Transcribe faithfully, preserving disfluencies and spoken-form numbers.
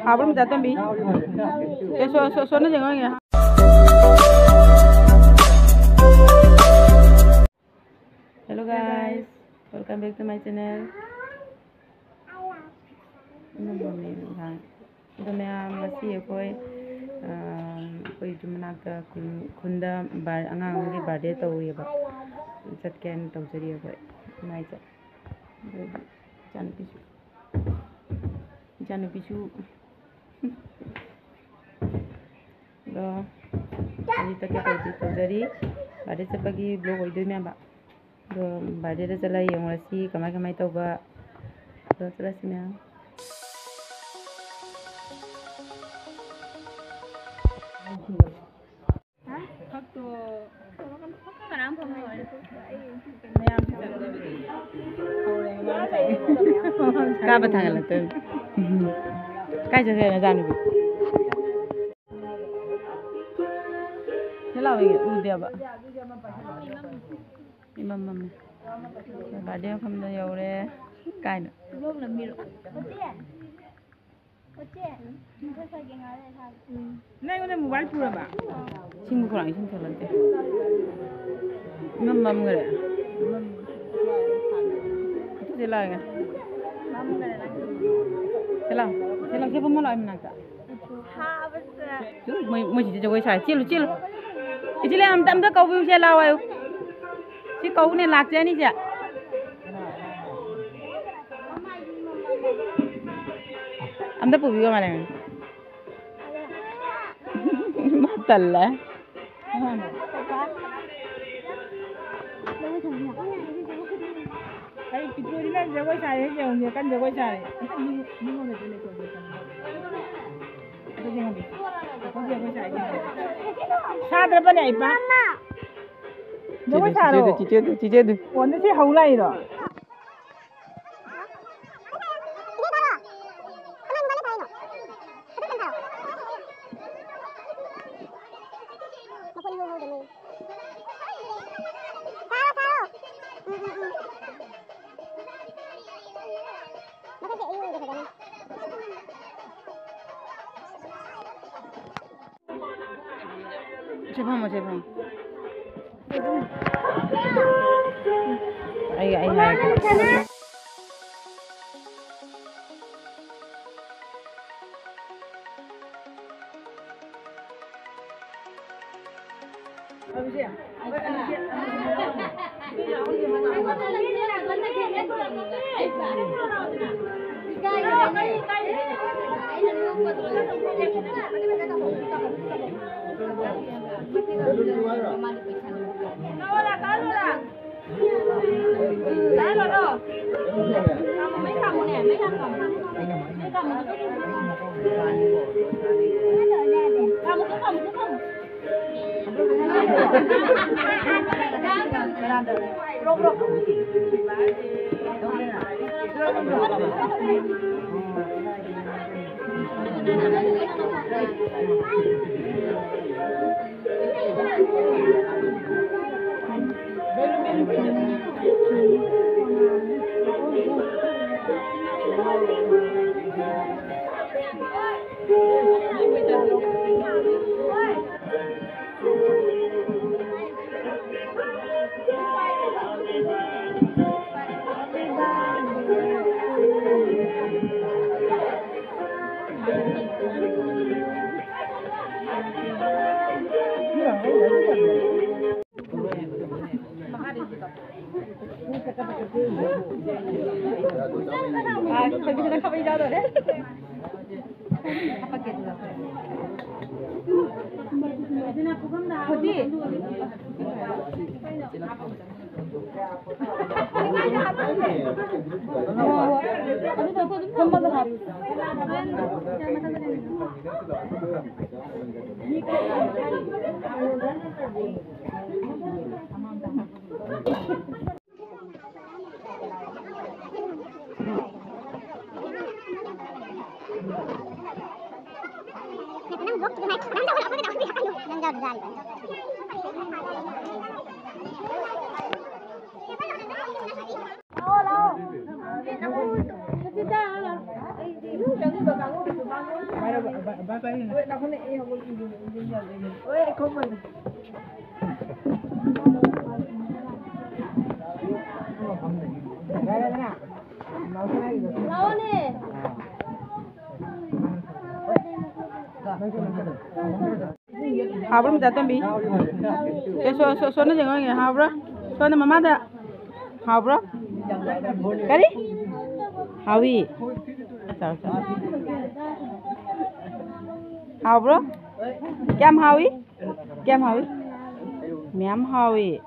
ꯍꯥꯎꯕ꯭ꯔꯣ ꯃꯤꯇꯥ ꯇꯣꯝꯕꯤ? ꯁꯣ, ꯁꯣ, ꯁꯣ, ꯁꯣꯟꯅ ꯌꯦꯡꯉꯣ, ꯌꯦꯡꯉꯣ꯫ Hello guys, welcome back to my channel. ꯑꯗꯣ ꯃꯌꯥꯝ, ꯉꯁꯤ ꯑꯩꯈꯣꯏ, ꯑ, ꯑꯩꯈꯣꯏ ꯌꯨꯝ ꯃꯅꯥꯛꯇ ꯈꯨꯟ, ꯈꯨꯟꯗ ꯕꯥꯔ-, ꯑꯉꯥꯡ ꯑꯃꯒꯤ birthday ꯇꯧꯔꯤꯑꯕ꯫ ꯆꯠꯀꯦꯅ ꯇꯧꯖꯔꯤ ꯑꯩꯈꯣꯏ꯫ ꯏꯃꯥꯏ ꯆꯠ-, ꯑꯗꯨꯒꯤ ꯏꯆꯥꯅꯨꯄꯤꯁꯨ, ꯏꯆꯥꯅꯨꯄꯤꯁꯨ ꯑꯗꯣ ꯑꯩ ꯆꯠꯀꯦ ꯇꯧꯗꯤ ꯇꯧꯖꯔꯤ꯫ Birthday ꯆꯠꯄꯒꯤ vlog ꯑꯣꯏꯗꯣꯏꯅꯦꯕ꯫ ꯑꯗꯣ birthdayꯗ ꯆꯠꯂ ꯌꯦꯡꯉꯨꯔꯁꯤ ꯀꯃꯥꯏ ꯀꯃꯥꯏ ꯇꯧꯕ꯫ ꯑꯗꯣ ꯆꯠꯂꯁꯤ ꯃꯌꯥꯝ꯫ ꯀꯥꯕ ꯊꯥꯡꯒꯠꯂꯛꯇꯣꯏꯅꯤ꯫ ꯀꯥꯏ ꯆꯠꯈ꯭ꯔꯦ ꯅꯆꯥꯅꯨꯄꯤ? ꯁꯤ ꯂꯥꯛꯑꯣ, ꯌꯦꯡꯒꯦ, ꯎꯗꯦꯕ꯫ ꯏꯃꯝ ꯃꯝꯃꯦ꯫ Birthday ꯃꯐꯝꯗ ꯌꯧꯔꯦ꯫ ꯀꯥꯏꯅꯣ? ꯅꯪ ꯑꯩꯉꯣꯟꯗ mobile ꯄꯨꯔꯕ? ꯏꯁꯤꯡꯕꯨ ꯈꯣꯔꯥꯡ ꯏꯁꯤꯡ ꯊꯣꯛꯂꯛꯇꯦ꯫ ꯏꯃꯝ ꯃꯝꯈ꯭ꯔꯦ꯫ ꯑꯗꯨꯗꯤ ꯂꯥꯛꯑꯒꯦ꯫ ꯁꯤ ꯂꯥꯛꯑꯣ꯫ ꯁꯤ ꯂꯥꯛꯑꯣ꯫ ꯁꯤ ꯐꯝꯃꯣ ꯂꯥꯛꯑꯣ ꯑꯩ ꯃꯅꯥꯛꯇ꯫ ꯁꯥꯕꯁꯤꯗ꯫ ꯃꯣꯏ, ꯃꯣꯏ ꯁꯤꯗ ꯖꯒꯣꯏ ꯁꯥꯔꯦ꯫ ꯆꯦꯜꯂꯨ, ꯆꯦꯜꯂꯨ꯫ ꯏꯆꯦ ꯂꯩ ꯑꯝꯇ, ꯑꯝꯇ ꯀꯧꯕꯤꯌꯨꯁꯦ, ꯂꯥꯛꯑꯣ ꯍꯥꯏꯌꯨ꯫ ꯁꯤ ꯀꯧꯅꯦ, ꯂꯥꯛꯆꯦ ꯑꯅꯤꯁꯦ꯫ ꯑꯝꯇ ꯄꯨꯕꯤꯌꯣ ꯃꯥꯂꯦꯝ꯫ ꯃꯥ ꯇꯜꯂꯦ꯫ ꯑꯩ ꯄꯤꯇ꯭ꯔꯨꯗꯤ ꯅꯪ ꯖꯒꯣꯏ ꯁꯥꯔꯦ ꯌꯦꯡꯉꯨꯅꯦ, ꯀꯟ ꯖꯒꯣꯏ ꯁꯥꯔꯦ꯫ ꯑꯝꯇ ꯃꯤ-, ꯃꯤꯉꯣꯟꯗꯁꯨ ꯂꯩꯊꯣꯛꯀꯦ꯫ ꯑꯝꯇ ꯌꯦꯡꯍꯟꯒꯦ꯫ ꯍꯧꯖꯤꯛ ꯖꯒꯣꯏ ꯁꯥꯔꯦ꯫ ꯁꯥꯗ꯭ꯔꯕꯅꯦ ꯑꯩ ꯄꯥ? ꯖꯒꯣꯏ ꯁꯥꯔꯣ꯫ ꯆꯤꯆꯦꯗꯨ, ꯆꯤꯆꯦꯗꯨ, ꯆꯤꯆꯦꯗꯨ꯫ ꯑꯣ, ꯅꯆꯦ ꯍꯧ ꯂꯥꯛꯏꯔꯣ? ꯃꯈꯣꯟ ꯏꯍꯧ ꯍꯧꯗꯅꯦ꯫ ꯁꯥꯔꯣ, ꯁꯥꯔꯣ꯫ ꯎꯝ, ꯎꯝ, ꯎꯝ꯫ ꯁꯦ ꯐꯝꯃꯣ, ꯁꯦ ꯐꯝꯃꯣ꯫ ꯑꯩ, ꯑꯩ ꯍꯥꯏꯔꯒꯦ꯫ ꯍꯥꯎꯕ꯭ꯔꯣ, ꯃꯆꯥ ꯇꯣꯝꯕꯤ? ꯁꯦ, ꯁꯣ-, ꯁꯣ-, ꯁꯣꯟꯅ ꯌꯦꯡꯉꯣ, ꯌꯦꯡꯉꯣ, ꯍꯥꯎꯕ꯭ꯔꯣ? ꯁꯣꯟꯅ ꯃꯃꯥꯗ꯫ ꯍꯥꯎꯕ꯭ꯔꯣ? ꯀꯔꯤ? ꯍꯥꯎꯏ꯫ ꯆꯥꯎ, ꯆꯥꯎ꯫ ꯍꯥꯎꯕ꯭ꯔꯣ? ꯀꯌꯥꯝ ꯍꯥꯎꯏ? ꯀꯌꯥꯝ ꯍꯥꯎꯏ? ꯃꯌꯥꯝ ꯍꯥꯎꯏ꯫